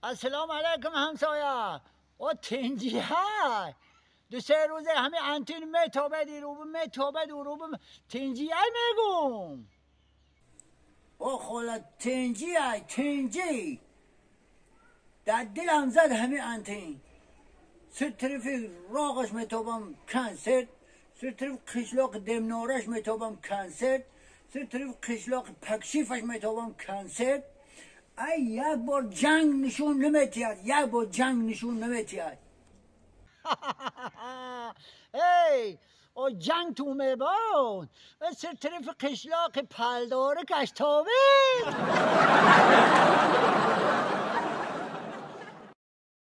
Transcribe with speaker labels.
Speaker 1: السلام علیکم همسایه. او تنجی های دو سه روزه همه انتین میتابد رو میتابد و رو تنجی های میگم. او خلا تنجی های تنجی در دلم زد همه انتین. سر طرف راغش میتابم کنسرت، سر طرف قشلاق دمنارش میتابم کنسرت، سر طرف قشلاق پکشیفش میتابم کنسرت. ای یک بار جنگ نشون نمیتید، یک بار جنگ نشون نمیتید. ای او جنگ تو میباد سر طرف قشلاق پلداره کشتابه.